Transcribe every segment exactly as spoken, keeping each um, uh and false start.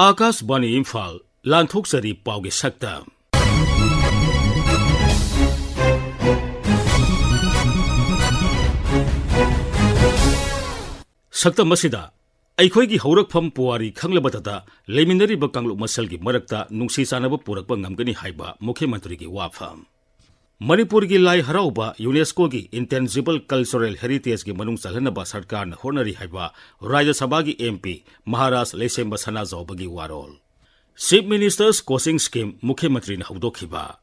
ꯑꯥꯀꯥꯁꯕꯥꯅꯤ ꯏꯝꯐꯥꯜ, ꯂꯥꯟꯊꯣꯛꯆꯔꯤ ꯄꯥꯎꯒꯤ ꯁꯛꯇꯝ꯫ ꯁꯛꯇꯝ ꯑꯁꯤꯗ ꯑꯩꯈꯣꯏꯒꯤ ꯍꯧꯔꯛꯐꯝ ꯄꯨꯋꯥꯔꯤ ꯈꯪꯂꯕꯗꯇ ꯂꯩꯃꯤꯟꯅꯔꯤꯕ ꯀꯥꯡꯂꯨꯞ ꯃꯁꯦꯜꯒꯤ ꯃꯔꯛꯇ ꯅꯨꯡꯁꯤ ꯆꯥꯟꯅꯕ ꯄꯨꯔꯛꯄ ꯉꯝꯒꯅꯤ ꯍꯥꯏꯕ ꯃꯨꯈ꯭ꯌ ꯃꯟꯇ꯭ꯔꯤꯒꯤ ꯋꯥꯐꯝ꯫ ꯃꯅꯤꯄꯨꯔꯒꯤ ꯂꯥꯏ ꯍꯔꯥꯎꯕ ꯌꯨꯅꯦꯁꯀꯣꯒꯤ ꯏꯟꯇꯦꯟꯖꯤꯕꯜ ꯀꯜꯆꯔꯦꯜ ꯍꯦꯔꯤꯇꯦꯖꯀꯤ ꯃꯅꯨꯡ ꯆꯜꯍꯟꯅꯕ ꯁꯔꯀꯥꯔꯅ ꯍꯣꯠꯅꯔꯤ ꯍꯥꯏꯕ ꯔꯥꯖ꯭ꯌ ꯁꯚꯥꯒꯤ ꯑꯦꯝ ꯄꯤ ꯃꯍꯥꯔꯥꯖ ꯂꯩꯁꯦꯝꯕ ꯁꯅꯥꯖꯥꯎꯕꯒꯤ ꯋꯥꯔꯣꯜ꯫ ꯆꯤꯐ ꯃꯤꯅꯤꯁꯇꯔꯁ ꯀꯣꯆꯤꯡ ꯁ꯭ꯀꯤꯝ ꯃꯨꯈ꯭ꯌ ꯃꯟꯇ꯭ꯔꯤꯅ ꯍꯧꯗꯣꯛꯈꯤꯕ꯫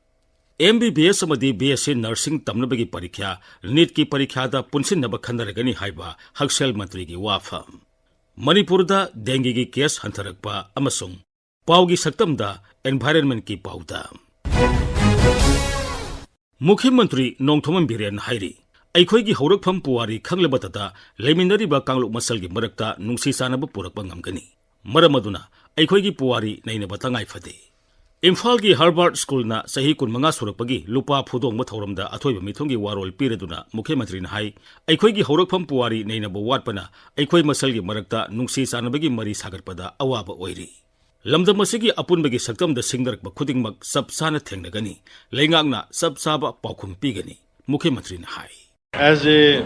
ꯑꯦꯝ ꯕꯤ ꯕꯤ ꯑꯦꯁ ꯑꯃꯗꯤ ꯕꯤ ꯑꯦꯁ ꯁꯤ ꯅꯔꯁꯤꯡ ꯇꯝꯅꯕꯒꯤ ꯄꯔꯤꯈ꯭ꯌꯥ, ꯅꯤꯠꯀꯤ ꯄꯔꯤꯈ꯭ꯌꯥꯗ ꯄꯨꯟꯁꯤꯟꯅꯕ ꯈꯟꯅꯔꯒꯅꯤ ꯍꯥꯏꯕ ꯍꯛꯁꯦꯜ ꯃꯟꯇ꯭ꯔꯤꯒꯤ ꯋꯥꯐꯝ꯫ ꯃꯅꯤꯄꯨꯔꯗ ꯗꯦꯡꯒꯤꯒꯤ ꯀꯦꯁ ꯍꯟꯊꯔꯛꯄ ꯑꯃꯁꯨꯡ ꯄꯥꯎꯒꯤ ꯁꯛꯇꯝꯗ ꯑꯦꯟꯚꯥꯏꯔꯟꯃꯦꯟꯠꯀꯤ ꯄꯥꯎꯗ꯫ ꯃꯨꯈ꯭ꯌ ꯃꯟꯇ꯭ꯔꯤ ꯅꯣꯡꯊꯣꯝꯕꯝ ꯕꯤꯔꯦꯟ ꯍꯥꯏꯔꯤ, ꯑꯩꯈꯣꯏꯒꯤ ꯍꯧꯔꯛꯐꯝ ꯄꯨꯋꯥꯔꯤ ꯈꯪꯂꯕꯇꯗ ꯂꯩꯃꯤꯟꯅꯔꯤꯕ ꯀꯥꯡꯂꯨꯞ ꯃꯁꯦꯜꯒꯤ ꯃꯔꯛꯇ ꯅꯨꯡꯁꯤ ꯆꯥꯟꯅꯕ ꯄꯨꯔꯛꯄ ꯉꯝꯒꯅꯤ꯫ ꯃꯔꯝ ꯑꯗꯨꯅ ꯑꯩꯈꯣꯏꯒꯤ ꯄꯨꯋꯥꯔꯤ ꯅꯩꯅꯕ ꯇꯉꯥꯏ ꯐꯗꯦ꯫ ꯏꯝꯐꯥꯜꯒꯤ ꯍꯔꯕꯥꯔꯠ ꯁ꯭ꯀꯨꯜꯅ ꯆꯍꯤ ꯀꯨꯟꯃꯉꯥ ꯁꯨꯔꯛꯄꯒꯤ ꯂꯨꯄꯥ ꯐꯨꯗꯣꯡꯕ ꯊꯧꯔꯝꯗ ꯑꯊꯣꯏꯕ ꯃꯤꯊꯨꯡꯒꯤ ꯋꯥꯔꯣꯜ ꯄꯤꯔꯗꯨꯅ ꯃꯨꯈ꯭ꯌ ꯃꯟꯇ꯭ꯔꯤꯅ ꯍꯥꯏ, ꯑꯩꯈꯣꯏꯒꯤ ꯍꯧꯔꯛꯐꯝ ꯄꯨꯋꯥꯔꯤ ꯅꯩꯅꯕ ꯋꯥꯠꯄꯅ ꯑꯩꯈꯣꯏ ꯃꯁꯦꯜꯒꯤ ꯃꯔꯛꯇ ꯅꯨꯡꯁꯤ ꯆꯥꯟꯅꯕꯒꯤ ꯃꯔꯤ ꯁꯥꯒꯠꯄꯗ ꯑꯋꯥꯕ ꯑꯣꯏꯔꯤ꯫ ꯂꯝꯗꯝ ꯑꯁꯤꯒꯤ ꯑꯄꯨꯟꯕꯒꯤ ꯁꯛꯇꯝꯗ ꯁꯤꯡꯅꯔꯛꯄ ꯈꯨꯗꯤꯡꯃꯛ ꯆꯞ ꯆꯥꯅ ꯊꯦꯡꯅꯒꯅꯤ꯫ ꯂꯩꯉꯥꯛꯅ ꯆꯞ ꯆꯥꯕ ꯄꯥꯎꯈꯨꯝ ꯄꯤꯒꯅꯤ, ꯃꯨꯈ꯭ꯌ ꯃꯟꯇ꯭ꯔꯤꯅ ꯍꯥꯏ꯫ As a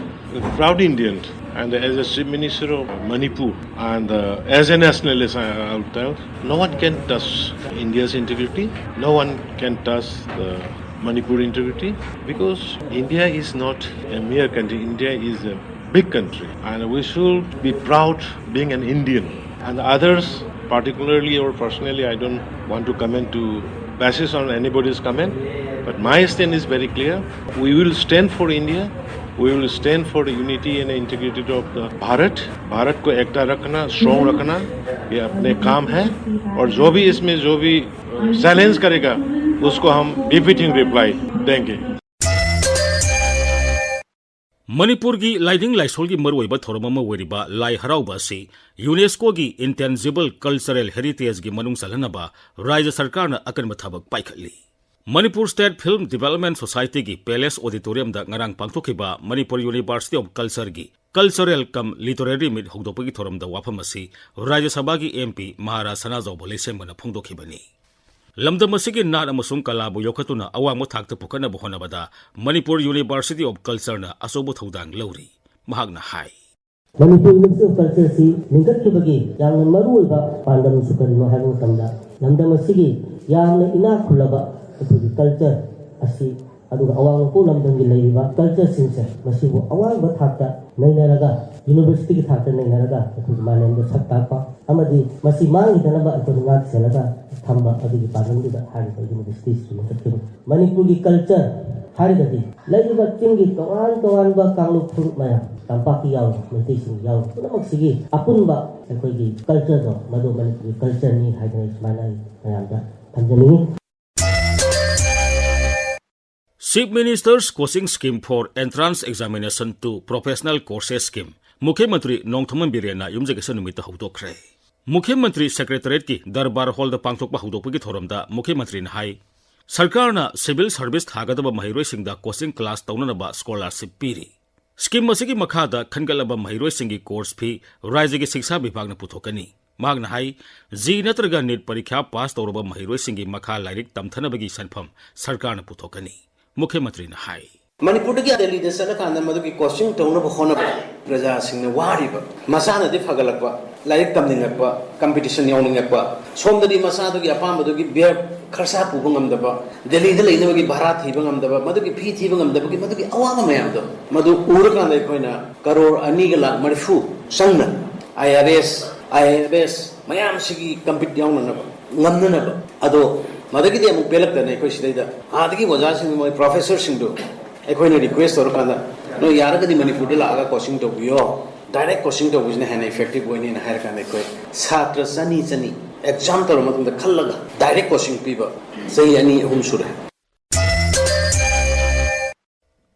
proud Indian and as a Chief Minister of Manipur and uh, as a nationalist, I, I would tell, no one can touch India's integrity, no one can touch the Manipur integrity, because India is not a mere country, India is a big country, and we should be proud being an Indian. And others, particularly or personally, I don't want to comment to basis on anybody's comment, but my stand is very clear. We will stand for India. We will stand for the unity and integrity of the Bharat. Bharat को एकता रखना, strong रखना, ये अपने काम है। और जो भी इसमें जो भी चैलेंज करेगा, उसको हम बेफिटिंग रिप्लाई देंगे। ꯃꯅꯤꯄꯨꯔꯒꯤ ꯂꯥꯏꯅꯤꯡ ꯂꯥꯏꯁꯣꯜꯒꯤ ꯃꯔꯨꯑꯣꯏꯕ ꯊꯧꯔꯝ ꯑꯃ ꯑꯣꯏꯔꯤꯕ ꯂꯥꯏ ꯍꯔꯥꯎꯕ ꯑꯁꯤ ꯌꯨꯅꯦꯁꯀꯣꯒꯤ ꯏꯟꯇꯦꯟꯖꯤꯕꯜ ꯀꯜꯆꯔꯦꯜ ꯍꯦꯔꯤꯇꯦꯖꯒꯤ ꯃꯅꯨꯡ ꯆꯜꯍꯟꯅꯕ ꯔꯥꯖ꯭ꯌ ꯁꯔꯀꯥꯔꯅ ꯑꯀꯟꯕ ꯊꯕꯛ ꯄꯥꯏꯈꯠꯂꯤ꯫ ꯃꯅꯤꯄꯨꯔ ꯁ꯭ꯇꯦꯠ ꯐꯤꯜꯝ ꯗꯤꯚꯦꯂꯞꯃꯦꯟꯠ ꯁꯣꯁꯥꯏꯇꯤꯒꯤ ꯄꯦꯂꯦꯁ ꯑꯣꯗꯤꯇꯣꯔꯤꯌꯝꯗ ꯉꯔꯥꯡ ꯄꯥꯡꯊꯣꯛꯈꯤꯕ ꯃꯅꯤꯄꯨꯔ ꯌꯨꯅꯤꯚꯔꯁꯤꯇꯤ ꯑꯣꯐ ꯀꯜꯆꯔꯒꯤ Cultural cum Literary Meet ꯍꯧꯗꯣꯛꯄꯒꯤ ꯊꯧꯔꯝꯗ ꯋꯥꯐꯝ ꯑꯁꯤ ꯔꯥꯖ꯭ꯌ ꯁꯚꯥꯒꯤ M P ꯃꯍꯥꯔꯥꯖ ꯁꯅꯥꯖꯥꯎꯕ ꯂꯩꯁꯦꯝꯕꯅ ꯐꯣꯡꯗꯣꯛꯈꯤꯕꯅꯤ꯫ ꯂꯝꯗꯝ ꯑꯁꯤꯒꯤ ꯅꯥꯠ ꯑꯃꯁꯨꯡ ꯀꯂꯥꯕꯨ ꯌꯣꯛꯈꯠꯇꯨꯅ ꯑꯋꯥꯡꯕ ꯊꯥꯛꯇ ꯄꯨꯈꯠꯅꯕ ꯍꯣꯠꯅꯕꯗ ꯃꯅꯤꯄꯨꯔ University of Cultureꯅ ꯑꯆꯧꯕ ꯊꯧꯗꯥꯡ ꯂꯧꯔꯤ꯫ ꯃꯍꯥꯛꯅ ꯍꯥꯏ꯫ ꯃꯅꯤꯄꯨꯔ University of Cultureꯁꯤ ꯂꯤꯡꯈꯠꯈꯤꯕꯒꯤ ꯌꯥꯝꯅ ꯃꯔꯨꯑꯣꯏꯕ ꯄꯥꯟꯗꯝꯁꯨ ꯀꯔꯤꯅꯣ ꯍꯥꯏꯕ ꯃꯇꯝꯗ, ꯂꯝꯗꯝ ꯑꯁꯤꯒꯤ ꯌꯥꯝꯅ ꯏꯅꯥꯛ ꯈꯨꯜꯂꯕ ꯑꯩꯈꯣꯏꯒꯤ culture ꯑꯁꯤ, ꯑꯗꯨꯒ ꯑꯋꯥꯡ ꯅꯣꯡꯄꯣꯛ ꯂꯝꯗꯝꯒꯤ ꯂꯩꯔꯤꯕ cultureꯁꯤꯡꯁꯦ, ꯃꯁꯤꯕꯨ ꯑꯋꯥꯡꯕ ꯊꯥꯛꯇ ꯅꯩꯅꯔꯒ, universityꯒꯤ ꯊꯥꯛꯇ ꯅꯩꯅꯔꯒ ꯑꯩꯈꯣꯏꯒꯤ ꯃꯥꯂꯦꯝꯗ ꯁꯛ ꯇꯥꯛꯄ ꯑꯃꯗꯤ ꯃꯁꯤ ꯃꯥꯡꯈꯤꯗꯅꯕ ꯑꯩꯈꯣꯏꯅ ꯉꯥꯛ ꯁꯦꯜꯂꯒ ꯊꯝꯕ ꯑꯗꯨꯒꯤ ꯄꯥꯟꯗꯝꯗꯨꯗ ꯍꯥꯏꯔꯤꯕ universityꯁꯤ ꯂꯤꯡꯈꯠꯈꯤꯕꯅꯤ꯫ ꯃꯅꯤꯄꯨꯔꯒꯤ culture ꯍꯥꯏꯔꯒꯗꯤ ꯂꯩꯔꯤꯕ ꯆꯤꯡꯒꯤ ꯇꯣꯉꯥꯟ ꯇꯣꯉꯥꯟꯕ ꯀꯥꯡꯂꯨꯞ ꯐꯨꯔꯨꯞ ꯃꯌꯥꯝ, ꯇꯝꯄꯥꯛꯀꯤ ꯌꯥꯎꯔꯤ, ꯃꯩꯇꯩꯁꯤꯡ ꯌꯥꯎꯔꯤ, ꯄꯨꯝꯅꯃꯛꯁꯤꯒꯤ ꯑꯄꯨꯟꯕ ꯑꯩꯈꯣꯏꯒꯤ cultureꯗꯣ, ꯃꯗꯨ ꯃꯅꯤꯄꯨꯔꯒꯤ cultureꯅꯤ ꯍꯥꯏꯗꯅ ꯑꯩ ꯁꯨꯃꯥꯏꯅ ꯑꯩ ꯃꯌꯥꯝꯗ ꯊꯝꯖꯅꯤꯡꯉꯤ꯫ Chief Minister's Coaching Scheme for Entrance Examination to Professional Courses Scheme ꯃꯨꯈ꯭ꯌ ꯃꯟꯇ꯭ꯔꯤ ꯅꯣꯡꯊꯣꯝꯕꯝ ꯕꯤꯔꯦꯟꯅ ꯌꯨꯝꯖꯀꯩꯁ ꯅꯨꯃꯤꯠꯇ ꯍꯧꯗꯣꯛꯈ꯭ꯔꯦ꯫ ꯃꯨꯈ꯭ꯌ ꯃꯟꯇ꯭ꯔꯤ Secretariatꯀꯤ ꯗꯔꯕꯥꯔ ꯍꯣꯜꯗ ꯄꯥꯡꯊꯣꯛꯄ ꯍꯧꯗꯣꯛꯄꯒꯤ ꯊꯧꯔꯝꯗ ꯃꯨꯈ꯭ꯌ ꯃꯟꯇ꯭ꯔꯤꯅ ꯍꯥꯏ, ꯁꯔꯀꯥꯔꯅ civil service ꯊꯥꯒꯗꯕ ꯃꯍꯩꯔꯣꯏꯁꯤꯡꯗ coaching class ꯇꯧꯅꯅꯕ scholarship ꯄꯤꯔꯤ꯫ Scheme ꯑꯁꯤꯒꯤ ꯃꯈꯥꯗ ꯈꯟꯒꯠꯂꯕ ꯃꯍꯩꯔꯣꯏꯁꯤꯡꯒꯤ course fee ꯔꯥꯖ꯭ꯌꯒꯤ ꯁꯤꯛꯁꯥ ꯕꯤꯚꯥꯒꯅ ꯄꯨꯊꯣꯛꯀꯅꯤ꯫ ꯃꯍꯥꯛꯅ ꯍꯥꯏ, JEE ꯅꯠꯇ꯭ꯔꯒ NEET ꯄꯔꯤꯈ꯭ꯌꯥ pass ꯇꯧꯔꯕ ꯃꯍꯩꯔꯣꯏꯁꯤꯡꯒꯤ ꯃꯈꯥ ꯂꯥꯏꯔꯤꯛ ꯇꯝꯊꯅꯕꯒꯤ ꯁꯦꯟꯐꯝ ꯁꯔꯀꯥꯔꯅ ꯄꯨꯊꯣꯛꯀꯅꯤ꯫ ꯃꯨꯈ꯭ꯌ ꯃꯟꯇ꯭ꯔꯤꯅ ꯍꯥꯏ꯫ ꯃꯅꯤꯄꯨꯔꯗꯒꯤ ꯗꯦꯜꯂꯤꯗ ꯆꯠꯂꯀꯥꯟꯗ ꯃꯗꯨꯒꯤ coaching ꯇꯧꯅꯕ ꯍꯣꯠꯅꯕ ꯄ꯭ꯔꯖꯥꯁꯤꯡꯅ ꯋꯥꯔꯤꯕ, ꯃꯁꯥꯅꯗꯤ ꯐꯒꯠꯂꯛꯄ, ꯂꯥꯏꯔꯤꯛ ꯇꯝꯅꯤꯡꯉꯛꯄ, competition ꯌꯥꯎꯅꯤꯡꯉꯛꯄ, ꯁꯣꯝꯗꯗꯤ ꯃꯁꯥꯗꯨꯒꯤ ꯑꯄꯥꯝꯕꯗꯨꯒꯤ ꯕꯦꯔ ꯈꯔꯁꯥ ꯄꯨꯕ ꯉꯝꯗꯕ, ꯗꯦꯜꯂꯤꯗ ꯂꯩꯅꯕꯒꯤ ꯚꯔꯥ ꯊꯤꯕ ꯉꯝꯗꯕ, ꯃꯗꯨꯒꯤ ꯐꯤ ꯊꯤꯕ ꯉꯝꯗꯕꯒꯤ ꯃꯗꯨꯒꯤ ꯑꯋꯥꯕ ꯃꯌꯥꯝꯗꯣ, ꯃꯗꯨ ꯎꯔꯀꯥꯟꯗ ꯑꯩꯈꯣꯏꯅ ꯀꯔꯣꯔ ꯑꯅꯤꯒ ꯂꯥꯈ ꯃꯔꯤꯐꯨ ꯆꯪꯅ IRS, IFS ꯃꯌꯥꯝꯁꯤꯒꯤ compete ꯌꯥꯎꯅꯅꯕ, ꯉꯝꯅꯅꯕ꯫ ꯑꯗꯣ ꯃꯗꯒꯤꯗꯤ ꯑꯃꯨꯛ ꯄꯦꯜꯂꯛꯇꯅ ꯑꯩꯈꯣꯏ ꯁꯤꯗꯩꯗ ꯑꯥꯗꯒꯤ ꯑꯣꯖꯥꯁꯤꯡ, ꯃꯣꯏ professorꯁꯤꯡꯗꯨ ꯑꯩꯈꯣꯏꯅ request ꯇꯧꯔꯀꯥꯟꯗ, "ꯅꯣꯏ ꯌꯥꯔꯒꯗꯤ ꯃꯅꯤꯄꯨꯔꯗ ꯂꯥꯛꯑꯒ coaching ꯇꯧꯕꯤꯌꯣ, direct coaching ꯇꯧꯕꯁꯤꯅ ꯍꯦꯟꯅ effective ꯑꯣꯏꯅꯤꯅ" ꯍꯥꯏꯔꯀꯥꯟꯗ ꯑꯩꯈꯣꯏ ꯁꯥꯇ꯭ꯔ ꯆꯅꯤ ꯆꯅꯤ exam ꯇꯧꯔ ꯃꯇꯨꯡꯗ ꯈꯜꯂꯒ direct coaching ꯄꯤꯕ ꯆꯍꯤ ꯑꯅꯤ ꯑꯍꯨꯝ ꯁꯨꯔꯦ꯫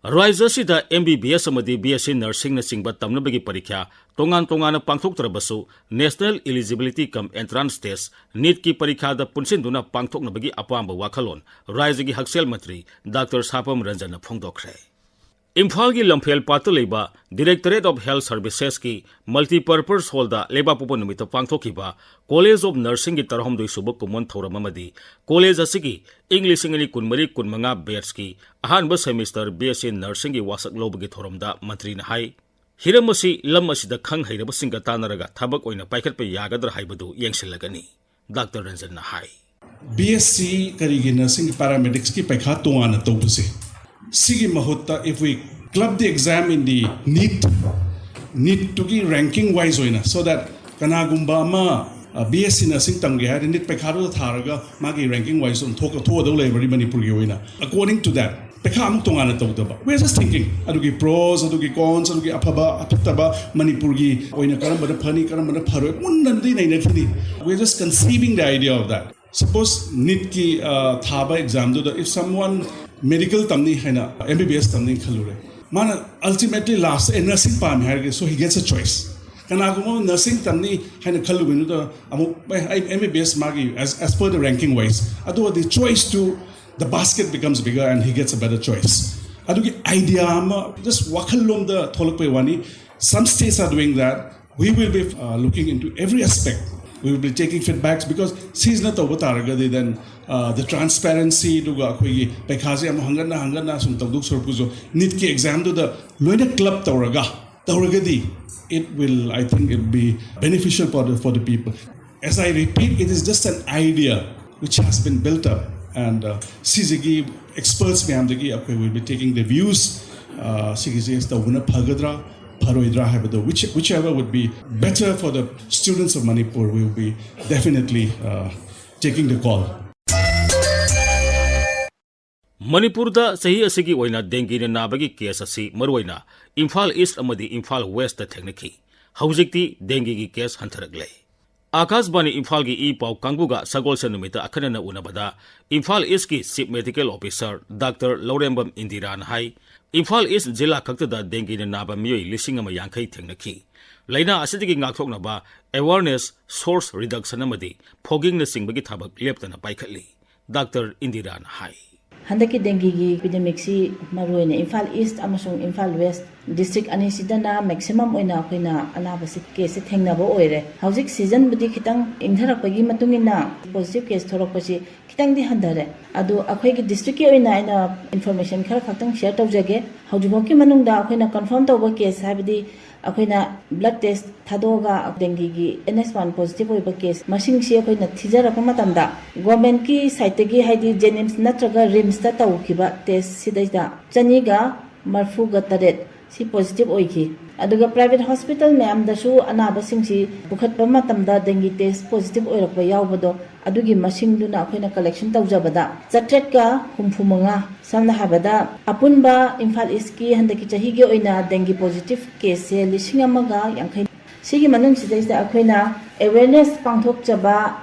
ꯔꯥꯖ꯭ꯌ ꯑꯁꯤꯗ MBBS ꯑꯃꯗꯤ BSc Nursingꯅꯆꯤꯡꯕ ꯇꯝꯅꯕꯒꯤ ꯄꯔꯤꯈ꯭ꯌꯥ ꯇꯣꯉꯥꯟ ꯇꯣꯉꯥꯟꯅ ꯄꯥꯡꯊꯣꯛꯇ꯭ꯔꯕꯁꯨ, National Eligibility cum Entrance Test, NEETꯀꯤ ꯄꯔꯤꯈ꯭ꯌꯥꯗ ꯄꯨꯟꯁꯤꯟꯗꯨꯅ ꯄꯥꯡꯊꯣꯛꯅꯕꯒꯤ ꯑꯄꯥꯝꯕ ꯋꯥꯈꯜꯂꯣꯟ ꯔꯥꯖ꯭ꯌꯒꯤ ꯍꯛꯁꯦꯜ ꯃꯟꯇ꯭ꯔꯤ ꯗꯥꯛꯇꯔ ꯁꯥꯄꯝ ꯔꯟꯖꯟꯅ ꯐꯣꯡꯗꯣꯛꯈ꯭ꯔꯦ꯫ ꯏꯝꯐꯥꯜꯒꯤ ꯂꯝꯐꯦꯜ ꯄꯥꯠꯇ ꯂꯩꯕ Directorate of Health Servicesꯀꯤ Multipurpose Hallꯗ ꯂꯩꯕꯥꯛꯄꯣꯛꯄ ꯅꯨꯃꯤꯠꯇ ꯄꯥꯡꯊꯣꯛꯈꯤꯕ College of Nursingꯒꯤ ꯇꯔꯥꯍꯨꯝꯗꯣꯏ ꯁꯨꯕ ꯀꯨꯝꯑꯣꯟ ꯊꯧꯔꯝ ꯑꯃꯗꯤ college ꯑꯁꯤꯒꯤ ꯏꯪ ꯂꯤꯁꯤꯡ ꯑꯅꯤ ꯀꯨꯟꯃꯔꯤ ꯀꯨꯟꯃꯉꯥ batchꯀꯤ ꯑꯍꯥꯟꯕ semester B S C Nursingꯒꯤ ꯋꯥꯁꯛ ꯂꯧꯕꯒꯤ ꯊꯧꯔꯝꯗ ꯃꯟꯇ꯭ꯔꯤꯅ ꯍꯥꯏ, ꯍꯤꯔꯝ ꯑꯁꯤ ꯂꯝ ꯑꯁꯤꯗ ꯈꯪ ꯍꯩꯔꯕꯁꯤꯡꯒ ꯇꯥꯟꯅꯔꯒ ꯊꯕꯛ ꯑꯣꯏꯅ ꯄꯥꯏꯈꯠꯄ ꯌꯥꯒꯗ꯭ꯔꯥ ꯍꯥꯏꯕꯗꯨ ꯌꯦꯡꯁꯤꯜꯂꯒꯅꯤ꯫ ꯗꯥꯛꯇꯔ ꯔꯟꯖꯟꯅ ꯍꯥꯏ꯫ B S C ꯀꯔꯤꯒꯤ nursingꯒꯤ paramedsꯀꯤ ꯄꯩꯈꯥ ꯇꯣꯉꯥꯟꯅ ꯇꯧꯕꯁꯦ, ꯁꯤꯒꯤ ꯃꯍꯨꯠꯇ if we club the exam in the NEET, NEETꯇꯨꯒꯤ ranking wise ꯑꯣꯏꯅ, so that ꯀꯅꯥꯒꯨꯝꯕ ꯑꯃ B S C nursing ꯇꯝꯒꯦ ꯍꯥꯏꯔꯗꯤ NEET ꯄꯩꯈꯥꯗꯨꯗ ꯊꯥꯔꯒ ꯃꯥꯒꯤ ranking wise ꯑꯗꯨꯝ ꯊꯣꯛ ꯊꯣꯛꯑꯗꯧ ꯂꯩꯕꯅꯤ ꯃꯅꯤꯄꯨꯔꯒꯤ ꯑꯣꯏꯅ꯫ According to that, ꯄꯩꯈꯥ ꯑꯃꯨꯛ ꯇꯣꯉꯥꯟꯅ ꯇꯧꯗꯕ꯫ We are just thinking, ꯑꯗꯨꯒꯤ pros, ꯑꯗꯨꯒꯤ cons, ꯑꯗꯨꯒꯤ ꯑꯐꯕ ꯑꯐꯠꯇꯕ, ꯃꯅꯤꯄꯨꯔꯒꯤ ꯑꯣꯏꯅ ꯀꯔꯝꯕꯅ ꯐꯅꯤ, ꯀꯔꯝꯕꯅ ꯐꯔꯣꯏ, ꯃꯨꯟꯅꯗꯤ ꯅꯩꯅꯈꯤꯅꯤ꯫ We are just conceiving the idea of that. Suppose NEETꯀꯤ ꯊꯥꯕ examꯗꯨꯗ if someone medical ꯇꯝꯅꯤ ꯍꯥꯏꯅ, M B B S ꯇꯝꯅꯤ ꯈꯜꯂꯨꯔꯦ, ꯃꯥꯅ ultimately last ꯑꯦ nursing ꯄꯥꯝꯃꯤ ꯍꯥꯏꯔꯒꯦ, so he gets a choice. ꯀꯅꯥꯒꯨꯝꯕ ꯑꯃ nursing ꯇꯝꯅꯤ ꯍꯥꯏꯅ ꯈꯜꯂꯨꯕꯅꯤꯗ ꯑꯃꯨꯛ ꯑꯩ M B B S ꯃꯥꯒꯤ as as per the ranking wise, ꯑꯗꯨ ꯑꯣꯏꯔꯗꯤ choice to the basket becomes bigger and he gets a better choice. ꯑꯗꯨꯒꯤ idea ꯑꯃ just ꯋꯥꯈꯜꯂꯣꯝꯗ ꯊꯣꯛꯂꯛꯄꯩ ꯋꯥꯅꯤ. Some states are doing that. We will be uh, looking into every aspect. We will be taking feedbacks because ꯁꯤꯁꯤꯅ ꯇꯧꯕ ꯇꯥꯔꯒꯗꯤ then uh, the transparency ꯑꯗꯨꯒ ꯑꯩꯈꯣꯏꯒꯤ ꯄꯩꯈꯥꯁꯦ ꯌꯥꯝ ꯍꯪꯒꯠꯅ ꯍꯪꯒꯠꯅ ꯁꯨꯝ ꯇꯧꯗꯧ ꯁꯔꯨꯛꯄꯨꯁꯨ NEETꯀꯤ examꯗꯨꯗ ꯂꯣꯏꯅ club ꯇꯧꯔꯒ ꯇꯧꯔꯒꯗꯤ it will, I think it will be beneficial for the, for the people. As I repeat, it is just an idea which has been built up and uh, ꯁꯤꯁꯤꯒꯤ experts ꯃꯌꯥꯝꯗꯒꯤ ꯑꯩꯈꯣꯏ will be taking the views. Uh, ꯁꯤꯒꯤꯁꯦ ꯇꯧꯕꯅ ꯐꯒꯗ꯭ꯔꯥ ꯐꯔꯣꯏꯗ꯭ꯔꯥ ꯍꯥꯏꯕꯗꯣ, which, whichever would be better for the students of Manipur, we will be definitely uh, taking the call. ꯃꯅꯤꯄꯨꯔꯗ ꯆꯍꯤ ꯑꯁꯤꯒꯤ ꯑꯣꯏꯅ dengueꯅ ꯅꯥꯕꯒꯤ case ꯑꯁꯤ ꯃꯔꯨꯑꯣꯏꯅ ꯏꯝꯐꯥꯜ East ꯑꯃꯗꯤ ꯏꯝꯐꯥꯜ Westꯇ ꯊꯦꯡꯅꯈꯤ꯫ ꯍꯧꯖꯤꯛꯇꯤ dengueꯒꯤ case ꯍꯟꯊꯔꯛꯂꯦ꯫ ꯑꯥꯀꯥꯁꯕꯥꯅꯤ ꯏꯝꯐꯥꯜꯒꯤ ꯏ ꯄꯥꯎ ꯀꯥꯡꯕꯨꯒ ꯁꯒꯣꯜꯁꯦꯟ ꯅꯨꯃꯤꯠꯇ ꯑꯈꯟꯅꯅ ꯎꯅꯕꯗ ꯏꯝꯐꯥꯜ Eastꯀꯤ Chief Medical Officer doctor Lourembam ꯏꯟꯗꯤꯔꯥꯅ ꯍꯥꯏ, ꯏꯝꯐꯥꯜ East ꯖꯤꯂꯥ ꯈꯛꯇꯗ dengueꯅ ꯅꯥꯕ ꯃꯤꯑꯣꯏ ꯂꯤꯁꯤꯡ ꯑꯃ ꯌꯥꯡꯈꯩ ꯊꯦꯡꯅꯈꯤ꯫ ꯂꯥꯏꯅꯥ ꯑꯁꯤꯗꯒꯤ ꯉꯥꯛꯊꯣꯛꯅꯕ awareness, source reduction ꯑꯃꯗꯤ foggingꯅꯆꯤꯡꯕꯒꯤ ꯊꯕꯛ ꯂꯦꯞꯇꯅ ꯄꯥꯏꯈꯠꯂꯤ꯫ ꯗꯥꯛꯇꯔ ꯏꯟꯗꯤꯔꯥꯅ ꯍꯥꯏ꯫ ꯍꯟꯗꯛꯀꯤ ꯗꯦꯡꯒꯤꯒꯤ ꯏꯄꯤꯗꯦꯃꯤꯛꯁꯤ ꯃꯔꯨꯑꯣꯏꯅ ꯏꯝꯐꯥꯜ ꯏꯁ ꯑꯃꯁꯨꯡ ꯏꯝꯐꯥꯜ ꯋꯦꯁ ꯗꯤꯁꯇ꯭ꯔꯤꯛ ꯑꯅꯤꯁꯤꯗꯅ ꯃꯦꯛꯁꯤꯃꯝ ꯑꯣꯏꯅ ꯑꯩꯈꯣꯏꯅ ꯑꯅꯥꯕꯁꯤ, ꯀꯦꯁꯁꯤ ꯊꯦꯡꯅꯕ ꯑꯣꯏꯔꯦ꯫ ꯍꯧꯖꯤꯛ ꯁꯤꯖꯟꯕꯨꯗꯤ ꯈꯤꯇꯪ ꯏꯪꯊꯔꯛꯄꯒꯤ ꯃꯇꯨꯡ ꯏꯟꯅ ꯄꯣꯖꯤꯇꯤꯚ ꯀꯦꯁ ꯊꯣꯛꯂꯛꯄꯁꯤ ꯈꯤꯇꯪꯗꯤ ꯍꯟꯊꯔꯦ꯫ ꯑꯗꯨ ꯑꯩꯈꯣꯏꯒꯤ ꯗꯤꯁꯇ꯭ꯔꯤꯛꯀꯤ ꯑꯣꯏꯅ ꯑꯩꯅ ꯏꯟꯐꯣꯔꯃꯦꯁꯟ ꯈꯔ ꯈꯛꯇꯪ ꯁꯤꯌꯔ ꯇꯧꯖꯒꯦ꯫ ꯍꯧꯖꯤꯛꯐꯥꯎꯒꯤ ꯃꯅꯨꯡꯗ ꯑꯩꯈꯣꯏꯅ ꯀꯟꯐꯥꯔꯝ ꯇꯧꯕ ꯀꯦꯁ, ꯍꯥꯏꯕꯗꯤ ꯑꯩꯈꯣꯏꯅ ꯕ꯭ꯂꯗ ꯇꯦꯁ ꯊꯥꯗꯣꯛꯑꯒ ꯗꯦꯡꯒꯤꯒꯤ ꯑꯦꯟ ꯑꯦꯁ ꯋꯥꯟ ꯄꯣꯖꯤꯇꯤꯚ ꯑꯣꯏꯕ ꯀꯦꯁ ꯃꯁꯤꯡꯁꯤ ꯑꯩꯈꯣꯏꯅ ꯊꯤꯖꯔꯛꯄ ꯃꯇꯝꯗ, ꯒꯣꯔꯃꯦꯟꯠꯀꯤ ꯁꯥꯏꯠꯇꯒꯤ, ꯍꯥꯏꯗꯤ ꯖꯦꯅꯤꯝꯁ ꯅꯠꯇ꯭ꯔꯒ ꯔꯤꯝꯁꯇ ꯇꯧꯈꯤꯕ ꯇꯦꯁ ꯁꯤꯗꯩꯗ ꯆꯅꯤꯒ ꯃꯔꯐꯨꯒ ꯇꯔꯦꯠ ꯁꯤ ꯄꯣꯖꯤꯇꯤꯚ ꯑꯣꯏꯈꯤ꯫ ꯑꯗꯨꯒ ꯄ꯭ꯔꯥꯏꯚꯦꯠ ꯍꯣꯁꯄꯤꯇꯥꯜ ꯃꯌꯥꯝꯗꯁꯨ ꯑꯅꯥꯕꯁꯤꯡꯁꯤ ꯄꯨꯈꯠꯄ ꯃꯇꯝꯗ ꯗꯦꯡꯒꯤ ꯇꯦꯁ ꯄꯣꯖꯤꯇꯤꯚ ꯑꯣꯏꯔꯛꯄ ꯌꯥꯎꯕꯗꯣ, ꯑꯗꯨꯒꯤ ꯃꯁꯤꯡꯗꯨꯅ ꯑꯩꯈꯣꯏꯅ ꯀꯂꯦꯛꯁꯟ ꯇꯧꯖꯕꯗ ꯆꯥꯇ꯭ꯔꯦꯠꯀ ꯍꯨꯝꯐꯨ ꯃꯉꯥ, ꯁꯝꯅ ꯍꯥꯏꯔꯕꯗ ꯑꯄꯨꯟꯕ ꯏꯝꯐꯥꯜ ꯏꯁꯀꯤ ꯍꯟꯗꯛꯀꯤ ꯆꯍꯤꯒꯤ ꯑꯣꯏꯅ ꯗꯦꯡꯒꯤ ꯄꯣꯖꯤꯇꯤꯚ ꯀꯦꯁꯁꯦ ꯂꯤꯁꯤꯡ ꯑꯃꯒ ꯌꯥꯡꯈꯩ꯫ ꯁꯤꯒꯤ ꯃꯅꯨꯡꯁꯤꯗꯩꯁꯤꯗ ꯑꯩꯈꯣꯏꯅ ꯑꯦꯋꯦꯔꯅꯦꯁ ꯄꯥꯡꯊꯣꯛꯆꯕ,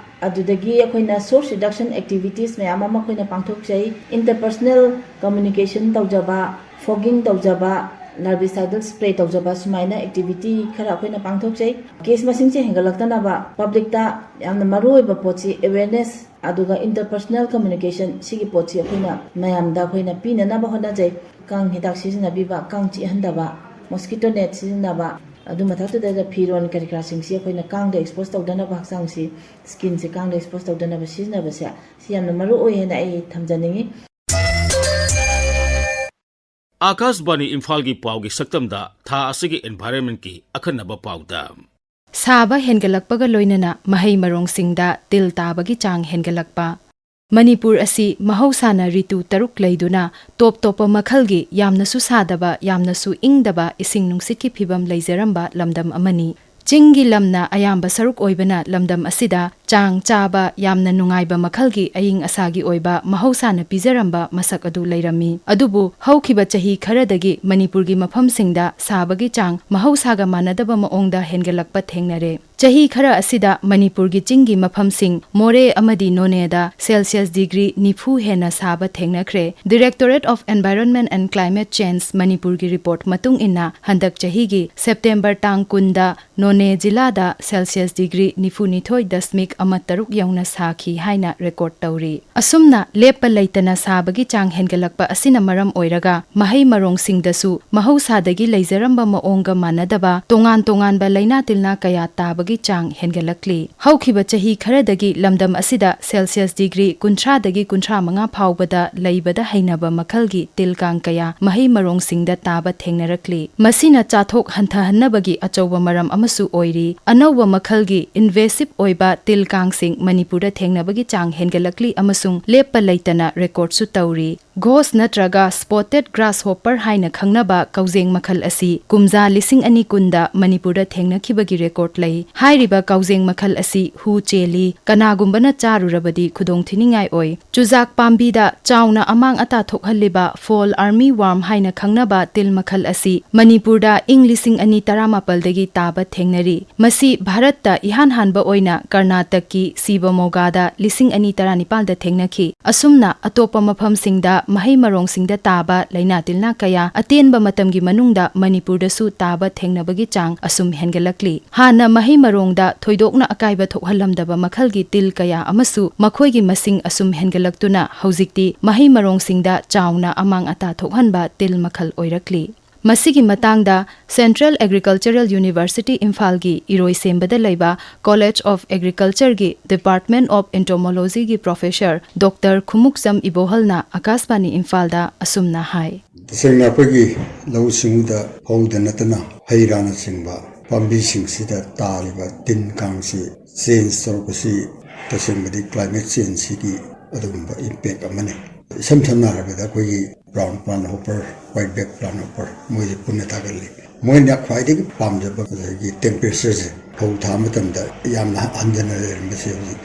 ꯑꯗꯨꯗꯒꯤ ꯑꯩꯈꯣꯏꯅ ꯁꯣꯔꯁ ꯔꯤꯗꯛꯁꯟ ꯑꯦꯛꯇꯤꯚꯤꯇꯤꯁ ꯃꯌꯥꯝ ꯑꯃ ꯑꯩꯈꯣꯏꯅ ꯄꯥꯡꯊꯣꯛꯆꯩ꯫ ꯏꯟꯇꯔꯄꯔꯁꯅꯦꯜ ꯀꯝꯃ꯭ꯌꯨꯅꯤꯀꯦꯁꯟ ꯇꯧꯖꯕ, ꯐꯣꯒꯤꯡ ꯇꯧꯖꯕ, ꯂꯥꯔꯕꯤꯁꯥꯏꯗꯜ ꯁ꯭ꯄ꯭ꯔꯦ ꯇꯧꯖꯕ, ꯁꯨꯃꯥꯏꯅ ꯑꯦꯛꯇꯤꯚꯤꯇꯤ ꯈꯔ ꯑꯩꯈꯣꯏꯅ ꯄꯥꯡꯊꯣꯛꯆꯩ꯫ ꯀꯦꯁ ꯃꯁꯤꯡꯁꯦ ꯍꯦꯟꯒꯠꯂꯛꯇꯅꯕ ꯄꯕ꯭ꯂꯤꯛꯇ ꯌꯥꯝꯅ ꯃꯔꯨꯑꯣꯏꯕ ꯄꯣꯠꯁꯤ ꯑꯦꯋꯦꯔꯅꯦꯁ, ꯑꯗꯨꯒ ꯏꯟꯇꯔꯄꯔꯁꯅꯦꯜ ꯀꯝꯃ꯭ꯌꯨꯅꯤꯀꯦꯁꯟ, ꯁꯤꯒꯤ ꯄꯣꯠꯁꯤ ꯑꯩꯈꯣꯏꯅ ꯃꯌꯥꯝꯗ ꯑꯩꯈꯣꯏꯅ ꯄꯤꯅꯅꯕ ꯍꯣꯠꯅꯖꯩ꯫ ꯀꯥꯡ ꯍꯤꯗꯥꯛ ꯁꯤꯖꯤꯟꯅꯕꯤꯕ, ꯀꯥꯡ ꯆꯤꯛꯍꯟꯗꯕ, ꯃꯣꯁꯀꯤꯇꯣ ꯅꯦꯠ ꯁꯤꯖꯤꯟꯅꯕ, ꯑꯗꯨ ꯃꯊꯛꯇꯨꯗ ꯐꯤꯔꯣꯟ ꯀꯔꯤ ꯀꯔꯥꯁꯤꯡꯁꯤ ꯑꯩꯈꯣꯏꯅ ꯀꯥꯡꯗ ꯑꯦꯛꯁꯄꯣꯖ ꯇꯧꯗꯅꯕ, ꯍꯛꯆꯥꯡꯁꯤ, ꯁ꯭ꯀꯤꯟꯁꯤ ꯀꯥꯡꯗ ꯑꯦꯛꯁꯄꯣꯖ ꯇꯧꯗꯅꯕ ꯁꯤꯖꯤꯟꯅꯕꯁꯦ, ꯁꯤ ꯌꯥꯝꯅ ꯃꯔꯨ ꯑꯣꯏ ꯍꯥꯏꯅ ꯑꯩ ꯊꯝꯖꯅꯤꯡꯉꯤ꯫ ꯑꯥꯀꯥꯁꯕꯥꯅꯤ ꯏꯝꯐꯥꯜꯒꯤ ꯄꯥꯎꯒꯤ ꯁꯛꯇꯝꯗ ꯊꯥ ꯑꯁꯤꯒꯤ ꯏꯟꯚꯥꯏꯔꯟꯃꯦꯟꯠꯀꯤ ꯑꯈꯟꯅꯕ ꯄꯥꯎꯗ꯫ ꯁꯥꯕ ꯍꯦꯟꯒꯠꯂꯛꯄꯒ ꯂꯣꯏꯅꯅ ꯃꯍꯩ ꯃꯔꯣꯡꯁꯤꯡꯗ ꯇꯤꯜ ꯇꯥꯕꯒꯤ ꯆꯥꯡ ꯍꯦꯟꯒꯠꯂꯛꯄ꯫ ꯃꯅꯤꯄꯨꯔ ꯑꯁꯤ ꯃꯍꯧꯁꯥꯅ ꯔꯤꯇꯨ ꯇꯔꯨꯛ ꯂꯩꯗꯨꯅ ꯇꯣꯞ ꯇꯣꯞꯄ ꯃꯈꯜꯒꯤ ꯌꯥꯝꯅꯁꯨ ꯁꯥꯗꯕ, ꯌꯥꯝꯅꯁꯨ ꯏꯪꯗꯕ ꯏꯁꯤꯡ ꯅꯨꯡꯁꯤꯠꯀꯤ ꯐꯤꯚꯝ ꯂꯩꯖꯔꯝꯕ ꯂꯝꯗꯝ ꯑꯃꯅꯤ꯫ ꯆꯤꯡꯒꯤ ꯂꯝꯅ ꯑꯌꯥꯝꯕ ꯁꯔꯨꯛ ꯑꯣꯏꯕꯅ ꯂꯝꯗꯝ ꯑꯁꯤꯗ ꯆꯥꯡ ꯆꯥꯕ, ꯌꯥꯝꯅ ꯅꯨꯡꯉꯥꯏꯕ ꯃꯈꯜꯒꯤ ꯑꯏꯪ ꯑꯁꯥꯒꯤ ꯑꯣꯏꯕ ꯃꯍꯧꯁꯥꯅ ꯄꯤꯖꯔꯝꯕ ꯃꯁꯛ ꯑꯗꯨ ꯂꯩꯔꯝꯃꯤ꯫ ꯑꯗꯨꯕꯨ ꯍꯧꯈꯤꯕ ꯆꯍꯤ ꯈꯔꯗꯒꯤ ꯃꯅꯤꯄꯨꯔꯒꯤ ꯃꯐꯝꯁꯤꯡꯗ ꯁꯥꯕꯒꯤ ꯆꯥꯡ ꯃꯍꯧꯁꯥꯒ ꯃꯥꯟꯅꯗꯕ ꯃꯑꯣꯡꯗ ꯍꯦꯟꯒꯠꯂꯛꯄ ꯊꯦꯡꯅꯔꯦ꯫ ꯆꯍꯤ ꯈꯔ ꯑꯁꯤꯗ ꯃꯅꯤꯄꯨꯔꯒꯤ ꯆꯤꯡꯒꯤ ꯃꯐꯝꯁꯤꯡ ꯃꯣꯔꯦ ꯑꯃꯗꯤ ꯅꯣꯅꯦꯗ ꯁꯦꯜꯁꯤꯌꯁ ꯗꯤꯒ꯭ꯔꯤ ꯅꯤꯐꯨ ꯍꯦꯟꯅ ꯁꯥꯕ ꯊꯦꯡꯅꯈ꯭ꯔꯦ꯫ Directorate of Environment and Climate Change ꯃꯅꯤꯄꯨꯔꯒꯤ ꯔꯤꯄꯣꯔꯠ ꯃꯇꯨꯡ ꯏꯟꯅ ꯍꯟꯗꯛ ꯆꯍꯤꯒꯤ ꯁꯦꯞꯇꯦꯝꯕꯔ ꯇꯥꯡ ꯀꯨꯟꯗ ꯅꯣꯅꯦ ꯖꯤꯂꯥꯗ ꯁꯦꯜꯁꯤꯌꯁ ꯗꯤꯒ꯭ꯔꯤ ꯅꯤꯐꯨꯅꯤꯊꯣꯏ ꯗꯁꯃꯤꯛ ꯑꯃ ꯇꯔꯨꯛ ꯌꯧꯅ ꯁꯥꯈꯤ ꯍꯥꯏꯅ ꯔꯦꯀꯣꯔꯗ ꯇꯧꯔꯤ꯫ ꯑꯁꯨꯝꯅ ꯂꯦꯞꯄ ꯂꯩꯇꯅ ꯁꯥꯕꯒꯤ ꯆꯥꯡ ꯍꯦꯟꯒꯠꯂꯛꯄ ꯑꯁꯤꯅ ꯃꯔꯝ ꯑꯣꯏꯔꯒ ꯃꯍꯩ ꯃꯔꯣꯡꯁꯤꯡꯗꯁꯨ ꯃꯍꯧꯁꯥꯗꯒꯤ ꯂꯩꯖꯔꯝꯕ ꯃꯑꯣꯡꯒ ꯃꯥꯟꯅꯗꯕ ꯇꯣꯉꯥꯟ ꯇꯣꯉꯥꯟꯕ ꯂꯩꯅꯥ ꯇꯤꯜꯅꯥ ꯀꯌꯥ ꯇꯥꯕꯒꯤ ꯆꯥꯡ ꯍꯦꯟꯒꯠꯂꯛꯂꯤ꯫ ꯍꯧꯈꯤꯕ ꯆꯍꯤ ꯈꯔꯗꯒꯤ ꯂꯝꯗꯝ ꯑꯁꯤꯗ ꯁꯦꯜꯁꯤꯌꯁ ꯗꯤꯒ꯭ꯔꯤ ꯀꯨꯟꯊ꯭ꯔꯥꯗꯒꯤ ꯀꯨꯟꯊ꯭ꯔꯥ ꯃꯉꯥ ꯐꯥꯎꯕꯗ ꯂꯩꯕꯗ ꯍꯩꯅꯕ ꯃꯈꯜꯒꯤ ꯇꯤꯜ ꯀꯥꯡ ꯀꯌꯥ ꯃꯍꯩ ꯃꯔꯣꯡꯁꯤꯡꯗ ꯇꯥꯕ ꯊꯦꯡꯅꯔꯛꯂꯤ꯫ ꯃꯁꯤꯅ ꯆꯥꯊꯣꯛ ꯍꯟꯊꯍꯟꯅꯕꯒꯤ ꯑꯆꯧꯕ ꯃꯔꯝ ꯑꯃꯁꯨ ꯑꯣꯏꯔꯤ꯫ ꯑꯅꯧꯕ ꯃꯈꯜꯒꯤ invasive ꯑꯣꯏꯕ ꯇꯤꯜ ꯀꯥꯡꯁꯤꯡ ꯃꯅꯤꯄꯨꯔꯗ ꯊꯦꯡꯅꯕꯒꯤ ꯆꯥꯡ ꯍꯦꯟꯒꯠꯂꯛꯂꯤ ꯑꯃꯁꯨꯡ ꯂꯦꯞꯄ ꯂꯩꯇꯅ ꯔꯦꯀꯣꯔꯗꯁꯨ ꯇꯧꯔꯤ꯫ ꯘꯣꯁ ꯅꯠꯇ꯭ꯔꯒ spotted grasshopper ꯍꯥꯏꯅ ꯈꯪꯅꯕ ꯀꯧꯖꯦꯡ ꯃꯈꯜ ꯑꯁꯤ ꯀꯨꯝꯖꯥ ꯂꯤꯁꯤꯡ ꯑꯅꯤ ꯀꯨꯟꯗ ꯃꯅꯤꯄꯨꯔꯗ ꯊꯦꯡꯅꯈꯤꯕꯒꯤ ꯔꯦꯀꯣꯔꯗ ꯂꯩ꯫ ꯍꯥꯏꯔꯤꯕ ꯀꯧꯖꯦꯡ ꯃꯈꯜ ꯑꯁꯤ ꯍꯨ ꯆꯦꯜꯂꯤ, ꯀꯅꯥꯒꯨꯝꯕꯅ ꯆꯥꯔꯨꯔꯕꯗꯤ ꯈꯨꯗꯣꯡꯊꯤꯅꯤꯡꯉꯥꯏ ꯑꯣꯏ꯫ ꯆꯨꯖꯥꯛ ꯄꯥꯝꯕꯤꯗ ꯆꯥꯎꯅ ꯑꯃꯥꯡ ꯑꯇꯥ ꯊꯣꯛꯍꯜꯂꯤꯕ fall army worm ꯍꯥꯏꯅ ꯈꯪꯅꯕ ꯇꯤꯜ ꯃꯈꯜ ꯑꯁꯤ ꯃꯅꯤꯄꯨꯔꯗ ꯏꯪ ꯂꯤꯁꯤꯡ ꯑꯅꯤ ꯇꯔꯥꯃꯥꯄꯜꯗꯒꯤ ꯇꯥꯕ ꯊꯦꯡꯅꯔꯤ꯫ ꯃꯁꯤ ꯚꯥꯔꯠꯇ ꯏꯍꯥꯟ ꯍꯥꯟꯕ ꯑꯣꯏꯅ ꯀꯔꯅꯥꯇꯛꯀꯤ ꯁꯤꯕꯃꯣꯒꯥꯗ ꯂꯤꯁꯤꯡ ꯑꯅꯤ ꯇꯔꯥꯅꯤꯄꯥꯜꯗ ꯊꯦꯡꯅꯈꯤ꯫ ꯑꯁꯨꯝꯅ ꯑꯇꯣꯞꯄ ꯃꯐꯝꯁꯤꯡꯗ ꯃꯍꯩ ꯃꯔꯣꯡꯁꯤꯡꯗ ꯇꯥꯕ ꯂꯥꯏꯅꯥ ꯇꯤꯜꯅꯥ ꯀꯌꯥ ꯑꯇꯦꯟꯕ ꯃꯇꯝꯒꯤ ꯃꯅꯨꯡꯗ ꯃꯅꯤꯄꯨꯔꯗꯁꯨ ꯇꯥꯕ ꯊꯦꯡꯅꯕꯒꯤ ꯆꯥꯡ ꯑꯁꯨꯝ ꯍꯦꯟꯒꯠꯂꯛꯂꯤ꯫ ꯍꯥꯟꯅ ꯃꯍꯩ ꯃꯔꯣꯡꯗ ꯊꯣꯏꯗꯣꯛꯅ ꯑꯀꯥꯏꯕ ꯊꯣꯛꯍꯜꯂꯝꯗꯕ ꯃꯈꯜꯒꯤ ꯇꯤꯜ ꯀꯌꯥ ꯑꯃꯁꯨ ꯃꯈꯣꯏꯒꯤ ꯃꯁꯤꯡ ꯑꯁꯨꯝ ꯍꯦꯟꯒꯠꯂꯛꯇꯨꯅ ꯍꯧꯖꯤꯛꯇꯤ ꯃꯍꯩ ꯃꯔꯣꯡꯁꯤꯡꯗ ꯆꯥꯎꯅ ꯑꯃꯥꯡ ꯑꯇꯥ ꯊꯣꯛꯍꯟꯕ ꯇꯤꯜ ꯃꯈꯜ ꯑꯣꯏꯔꯛꯂꯤ꯫ ꯃꯁꯤꯒꯤ ꯃꯇꯥꯡꯗ Central Agricultural University ꯏꯝꯐꯥꯜꯒꯤ ꯏꯔꯣꯏꯁꯦꯝꯕꯗ ꯂꯩꯕ College of Agricultureꯒꯤ Department of Entomologyꯒꯤ professor Doctor Khumukcham ꯏꯕꯣꯍꯜꯅ ꯑꯀꯥꯁꯕꯥꯅꯤ ꯏꯝꯐꯥꯜꯗ ꯑꯁꯨꯝꯅ ꯍꯥꯏ꯫ ꯇꯁꯦꯡꯅ ꯑꯩꯈꯣꯏꯒꯤ ꯂꯧꯎ ꯁꯤꯡꯎꯗ ꯐꯧꯗ ꯅꯠꯇꯅ ꯍꯩ ꯔꯥꯅꯆꯤꯡꯕ ꯄꯥꯝꯕꯤꯁꯤꯡꯁꯤꯗ ꯇꯥꯔꯤꯕ ꯇꯤꯟ ꯀꯥꯡꯁꯤ change ꯇꯧꯔꯛꯄꯁꯤ ꯇꯁꯦꯡꯕꯗꯤ climate changeꯁꯤꯒꯤ ꯑꯗꯨꯒꯨꯝꯕ impact ꯑꯃꯅꯤ꯫ ꯏꯁꯝ ꯁꯝꯅ ꯍꯥꯏꯔꯕꯗ ꯑꯩꯈꯣꯏꯒꯤ brown plant hopper, white back plant hopper ꯃꯣꯏꯁꯦ ꯄꯨꯟꯅ ꯊꯥꯒꯠꯂꯤ꯫ ꯃꯣꯏꯅ ꯈ꯭ꯋꯥꯏꯗꯒꯤ ꯄꯥꯝꯖꯕ ꯉꯁꯥꯏꯒꯤ temperatureꯁꯦ ꯐꯧ ꯊꯥ ꯃꯇꯝꯗ ꯌꯥꯝꯅ ꯍꯟꯊꯅ ꯂꯩꯔꯝꯕꯁꯦ ꯍꯧꯖꯤꯛ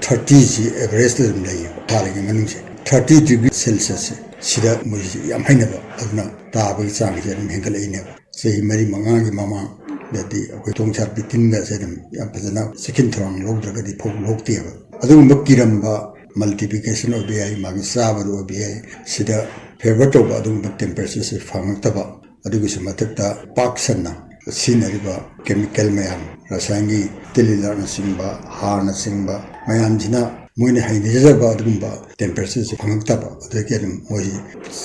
thirtyꯁꯤ average ꯑꯗꯨꯝ ꯂꯩꯌꯦꯕ ꯊꯥ ꯈꯨꯗꯤꯡꯒꯤ ꯃꯅꯨꯡꯁꯦ꯫ Thirty degree Celsiusꯁꯦ ꯁꯤꯗ ꯃꯣꯏꯁꯤ ꯌꯥꯝ ꯍꯩꯅꯕ, ꯑꯗꯨꯅ ꯇꯥꯕꯒꯤ ꯆꯥꯡꯁꯦ ꯑꯗꯨꯝ ꯍꯦꯟꯒꯠꯂꯛꯏꯅꯦꯕ꯫ ꯆꯍꯤ ꯃꯔꯤ ꯃꯉꯥꯒꯤ ꯃꯃꯥꯡꯗꯗꯤ ꯑꯩꯈꯣꯏ ꯊꯣꯡ ꯁꯥꯠꯄꯤ ꯇꯤꯟꯒꯁꯦ ꯑꯗꯨꯝ ꯌꯥꯝ ꯐꯖꯅ ꯆꯦꯛꯁꯤꯟ ꯊꯧꯔꯥꯡ ꯂꯧꯗ꯭ꯔꯒꯗꯤ ꯐꯧ ꯂꯣꯛꯇꯦꯕ꯫ ꯑꯗꯨꯒꯨꯝꯕ ꯀꯤꯔꯝꯕ multiplication ꯑꯣꯏꯕ ꯌꯥꯏ, ꯃꯥꯒꯤ ꯆꯥꯕꯗ ꯑꯣꯏꯕ ꯌꯥꯏ, ꯁꯤꯗ favour ꯇꯧꯕ ꯑꯗꯨꯒꯨꯝꯕ temperatureꯁꯦ ꯐꯪꯉꯛꯇꯕ꯫ ꯑꯗꯨꯒꯤꯁꯨ ꯃꯊꯛꯇ ꯄꯥꯛ ꯁꯟꯅ ꯁꯤꯖꯤꯟꯅꯔꯤꯕ ꯀꯦꯃꯤꯀꯦꯜ ꯃꯌꯥꯝ, ꯔꯁꯥꯌꯅꯒꯤ ꯇꯤꯜ ꯍꯤꯗꯥꯛꯅꯆꯤꯡꯕ, ꯍꯥꯔꯅꯆꯤꯡꯕ ꯃꯌꯥꯝꯁꯤꯅ ꯃꯣꯏꯅ ꯍꯩꯅꯖꯕ ꯑꯗꯨꯒꯨꯝꯕ ꯇꯦꯝꯄꯔꯦꯆꯔꯁꯦ ꯐꯪꯉꯛꯇꯕ, ꯑꯗꯒꯤ ꯑꯗꯨꯝ ꯃꯣꯏꯁꯤ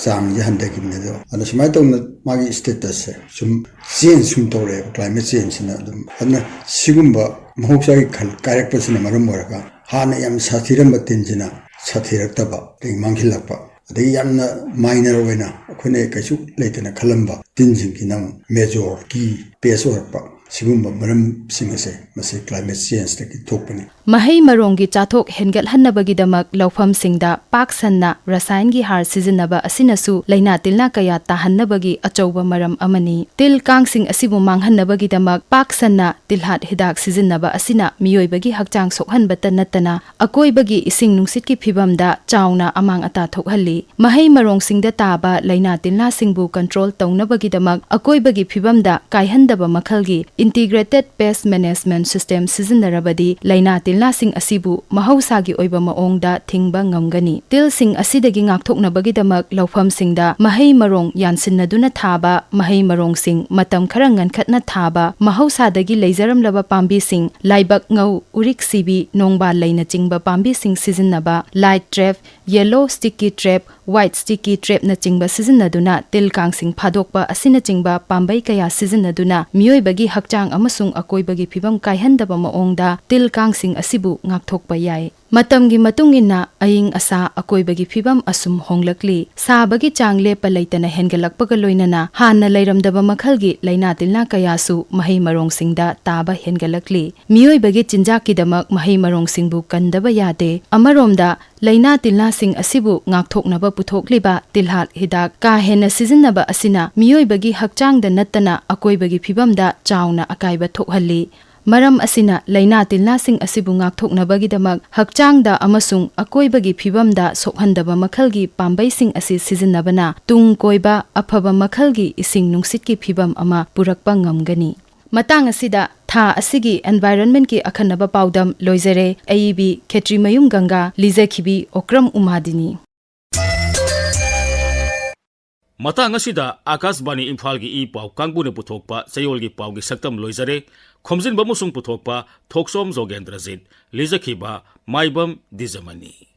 ꯆꯥꯡꯁꯦ ꯍꯟꯊꯈꯤꯕꯅꯦ꯫ ꯑꯗꯣ ꯑꯗꯨꯅ ꯁꯨꯃꯥꯏꯅ ꯇꯧꯅ ꯃꯥꯒꯤ ꯁ꯭ꯇꯦꯇꯁꯁꯦ ꯁꯨꯝ ꯆꯦꯟꯖ ꯁꯨꯝ ꯇꯧꯔꯛꯑꯦꯕ, ꯀ꯭ꯂꯥꯏꯃꯦꯠ ꯆꯦꯟꯖꯁꯤꯅ꯫ ꯑꯗꯨꯝ ꯑꯗꯨꯅ ꯁꯤꯒꯨꯝꯕ ꯃꯍꯧꯁꯥꯒꯤ ꯈꯜ ꯀꯥꯏꯔꯛꯄꯁꯤꯅ ꯃꯔꯝ ꯑꯣꯏꯔꯒ ꯍꯥꯟꯅ ꯌꯥꯝ ꯁꯥꯊꯤꯔꯝꯕ ꯇꯤꯟꯁꯤꯅ ꯁꯥꯊꯤꯔꯛꯇꯕ, ꯑꯗꯒꯤ ꯃꯥꯡꯁꯤꯜꯂꯛꯄ, ꯑꯗꯒꯤ ꯌꯥꯝꯅ ꯃꯥꯏꯅꯔ ꯑꯣꯏꯅ ꯑꯩꯈꯣꯏꯅ ꯀꯩꯁꯨ ꯂꯩꯇꯅ ꯈꯜꯂꯝꯕ ꯇꯤꯟꯁꯤꯡꯁꯤꯅ ꯑꯃꯨꯛ ꯃꯦꯖꯣꯔ ꯀꯤ ꯄꯦꯁ ꯑꯣꯏꯔꯛꯄ, ꯁꯤꯒꯨꯝꯕ ꯃꯔꯝꯁꯤꯡ ꯑꯁꯦ ꯃꯁꯤ ꯀ꯭ꯂꯥꯏꯃꯦꯠ ꯆꯦꯟꯖꯇꯒꯤ ꯊꯣꯛꯄꯅꯤ꯫ ꯃꯍꯩ ꯃꯔꯣꯡꯒꯤ ꯆꯥꯊꯣꯛ ꯍꯦꯟꯒꯠꯍꯟꯅꯕꯒꯤꯗꯃꯛ ꯂꯧꯐꯝꯁꯤꯡꯗ ꯄꯥꯛ ꯁꯟꯅ ꯔꯁꯥꯌꯟꯒꯤ ꯍꯥꯔ ꯁꯤꯖꯤꯟꯅꯕ ꯑꯁꯤꯅꯁꯨ ꯂꯥꯏꯅꯥ ꯇꯤꯟꯅꯥ ꯀꯌꯥ ꯇꯥꯍꯟꯅꯕꯒꯤ ꯑꯆꯧꯕ ꯃꯔꯝ ꯑꯃꯅꯤ꯫ ꯇꯤꯜ ꯀꯥꯡꯁꯤꯡ ꯑꯁꯤꯕꯨ ꯃꯥꯡꯍꯟꯅꯕꯒꯤꯗꯃꯛ ꯄꯥꯛ ꯁꯟꯅ ꯇꯤꯜꯍꯥꯠ ꯍꯤꯗꯥꯛ ꯁꯤꯖꯤꯟꯅꯕ ꯑꯁꯤꯅ ꯃꯤꯑꯣꯏꯕꯒꯤ ꯍꯛꯆꯥꯡ ꯁꯣꯛꯍꯟꯕꯇ ꯅꯠꯇꯅ ꯑꯀꯣꯏꯕꯒꯤ ꯏꯁꯤꯡ ꯅꯨꯡꯁꯤꯠꯀꯤ ꯐꯤꯕꯝꯗ ꯆꯥꯎꯅ ꯑꯃꯥꯡ ꯑꯇꯥ ꯊꯣꯛꯍꯜꯂꯤ꯫ ꯃꯍꯩ ꯃꯔꯣꯡꯁꯤꯡꯗ ꯇꯥꯕ ꯂꯥꯏꯅꯥ ꯇꯤꯟꯅꯥꯁꯤꯡꯕꯨ ꯀꯟꯇ꯭ꯔꯣꯜ ꯇꯧꯅꯕꯒꯤꯗꯃꯛ ꯑꯀꯣꯏꯕꯒꯤ ꯐꯤꯕꯝꯗ ꯀꯥꯏꯍꯟꯗꯕ ꯃꯈꯜꯒꯤ ꯏꯟꯇꯤꯒ꯭ꯔꯦꯇꯦꯗ ꯄꯦꯁ ꯃꯦꯅꯦꯖꯃꯦꯟꯠ ꯁꯤꯁꯇꯦꯝ ꯁꯤꯖꯤꯟꯅꯔꯕꯗꯤ ꯂꯥꯏꯅꯥ ꯇꯤꯟꯅꯥꯁꯤꯡ ꯑꯁꯤꯕꯨ ꯃꯍꯧꯁꯥꯒꯤ ꯑꯣꯏꯕ ꯃꯑꯣꯡꯗ ꯊꯤꯡꯕ ꯉꯝꯒꯅꯤ꯫ ꯇꯤꯜꯁꯤꯡ ꯑꯁꯤꯗꯒꯤ ꯉꯥꯛꯊꯣꯛꯅꯕꯒꯤꯗꯃꯛ ꯂꯧꯐꯝꯁꯤꯡꯗ ꯃꯍꯩ ꯃꯔꯣꯡ ꯌꯥꯟꯁꯤꯟꯅꯗꯨꯅ ꯊꯥꯕ, ꯃꯍꯩ ꯃꯔꯣꯡꯁꯤꯡ ꯃꯇꯝ ꯈꯔ ꯉꯟꯈꯠꯅ ꯊꯥꯕ, ꯃꯍꯧꯁꯥꯗꯒꯤ ꯂꯩꯖꯔꯝꯂꯕ ꯄꯥꯝꯕꯤꯁꯤꯡ, ꯂꯥꯏꯕꯛ ꯉꯧ, ꯎꯔꯤꯛ ꯁꯤꯕꯤ, ꯅꯣꯡꯕꯥꯜ ꯂꯩꯅꯆꯤꯡꯕ ꯄꯥꯝꯕꯤꯁꯤꯡ ꯁꯤꯖꯤꯟꯅꯕ, ꯂꯥꯏꯠ ꯇ꯭ꯔꯦꯞ, ꯌꯦꯂꯣ ꯁ꯭ꯇꯤꯛꯀꯤ ꯇ꯭ꯔꯦꯞ, ꯋꯥꯏꯠ ꯁ꯭ꯇꯤꯛꯀꯤ ꯇ꯭ꯔꯦꯞꯅꯆꯤꯡꯕ ꯁꯤꯖꯤꯟꯅꯗꯨꯅ ꯇꯤꯜ ꯀꯥꯡꯁꯤꯡ ꯐꯥꯗꯣꯛꯄ ꯑꯁꯤꯅꯆꯤꯡꯕ ꯄꯥꯝꯕꯩ ꯀꯌꯥ ꯁꯤꯖꯤꯟꯅꯗꯨꯅ ꯃꯤꯑꯣꯏꯕꯒꯤ ꯍꯛꯆꯥꯡ ꯑꯃꯁꯨꯡ ꯑꯀꯣꯏꯕꯒꯤ ꯐꯤꯕꯝ ꯀꯥꯏꯍꯟꯗꯕ ꯃꯑꯣꯡꯗ ꯇꯤꯜ ꯀꯥꯡꯁꯤꯡ ꯑꯁꯤꯕꯨ ꯉꯥꯛꯊꯣꯛꯄ ꯌꯥꯏ꯫ ꯃꯇꯝꯒꯤ ꯃꯇꯨꯡ ꯏꯟꯅ ꯑꯏꯪ ꯑꯁꯥ, ꯑꯀꯣꯏꯕꯒꯤ ꯐꯤꯕꯝ ꯑꯁꯨꯝ ꯍꯣꯡꯂꯛꯂꯤ꯫ ꯁꯥꯕꯒꯤ ꯆꯥꯡ ꯂꯦꯞꯄ ꯂꯩꯇꯅ ꯍꯦꯟꯒꯠꯂꯛꯄꯒ ꯂꯣꯏꯅꯅ ꯍꯥꯟꯅ ꯂꯩꯔꯝꯗꯕ ꯃꯈꯜꯒꯤ ꯂꯥꯏꯅꯥ ꯇꯤꯟꯅꯥ ꯀꯌꯥꯁꯨ ꯃꯍꯩ ꯃꯔꯣꯡꯁꯤꯡꯗ ꯇꯥꯕ ꯍꯦꯟꯒꯠꯂꯛꯂꯤ꯫ ꯃꯤꯑꯣꯏꯕꯒꯤ ꯆꯤꯟꯖꯥꯛꯀꯤꯗꯃꯛ ꯃꯍꯩ ꯃꯔꯣꯡꯁꯤꯡꯕꯨ ꯀꯟꯗꯕ ꯌꯥꯗꯦ꯫ ꯑꯃꯔꯣꯝꯗ, ꯂꯥꯏꯅꯥ ꯇꯤꯟꯅꯥꯁꯤꯡ ꯑꯁꯤꯕꯨ ꯉꯥꯛꯊꯣꯛꯅꯕ ꯄꯨꯊꯣꯛꯂꯤꯕ ꯇꯤꯜꯍꯥꯠ ꯍꯤꯗꯥꯛ ꯀꯥ ꯍꯦꯟꯅ ꯁꯤꯖꯤꯟꯅꯕ ꯑꯁꯤꯅ ꯃꯤꯑꯣꯏꯕꯒꯤ ꯍꯛꯆꯥꯡꯗ ꯅꯠꯇꯅ ꯑꯀꯣꯏꯕꯒꯤ ꯐꯤꯕꯝꯗ ꯆꯥꯎꯅ ꯑꯀꯥꯏꯕ ꯊꯣꯛꯍꯜꯂꯤ꯫ ꯃꯔꯝ ꯑꯁꯤꯅ, ꯂꯥꯏꯅꯥ ꯇꯤꯟꯅꯥꯁꯤꯡ ꯑꯁꯤꯕꯨ ꯉꯥꯛꯊꯣꯛꯅꯕꯒꯤꯗꯃꯛ ꯍꯛꯆꯥꯡꯗ ꯑꯃꯁꯨꯡ ꯑꯀꯣꯏꯕꯒꯤ ꯐꯤꯕꯝꯗ ꯁꯣꯛꯍꯟꯗꯕ ꯃꯈꯜꯒꯤ ꯄꯥꯝꯕꯩꯁꯤꯡ ꯑꯁꯤ ꯁꯤꯖꯤꯟꯅꯕꯅ ꯇꯨꯡ ꯀꯣꯏꯕ ꯑꯐꯕ ꯃꯈꯜꯒꯤ ꯏꯁꯤꯡ ꯅꯨꯡꯁꯤꯠꯀꯤ ꯐꯤꯕꯝ ꯑꯃ ꯄꯨꯔꯛꯄ ꯉꯝꯒꯅꯤ꯫ ꯃꯇꯥꯡ ꯑꯁꯤꯗ ꯊꯥ ꯑꯁꯤꯒꯤ ꯑꯦꯟꯚꯥꯏꯔꯟꯃꯦꯟꯠꯀꯤ ꯑꯈꯟꯅꯕ ꯄꯥꯎꯗꯝ ꯂꯣꯏꯖꯔꯦ꯫ ꯑꯏꯕꯤ ꯈꯦꯇ꯭ꯔꯤꯃꯌꯨꯝ ꯒꯪꯒꯥ, ꯂꯤꯖꯈꯤꯕꯤ ꯑꯣꯀ꯭ꯔꯝ ꯎꯃꯥꯗꯤꯅꯤ꯫ ꯃꯇꯥꯡ ꯑꯁꯤꯗ ꯑꯥꯀꯥꯁꯕꯥꯅꯤ ꯏꯝꯐꯥꯜꯒꯤ ꯏ ꯄꯥꯎ ꯀꯥꯡꯕꯨꯅ ꯄꯨꯊꯣꯛꯄ ꯆꯌꯣꯜꯒꯤ ꯄꯥꯎꯒꯤ ꯁꯛꯇꯝ ꯂꯣꯏꯖꯔꯦ꯫ ꯈꯣꯝꯖꯤꯟꯕ ꯑꯃꯁꯨꯡ ꯄꯨꯊꯣꯛꯄ ꯊꯣꯛꯆꯣꯝ ꯖꯣꯒꯦꯟꯗ꯭ꯔꯖꯤꯠ, ꯂꯤꯖꯈꯤꯕ ꯃꯥꯏꯕꯝ ꯗꯤꯖꯃꯅꯤ꯫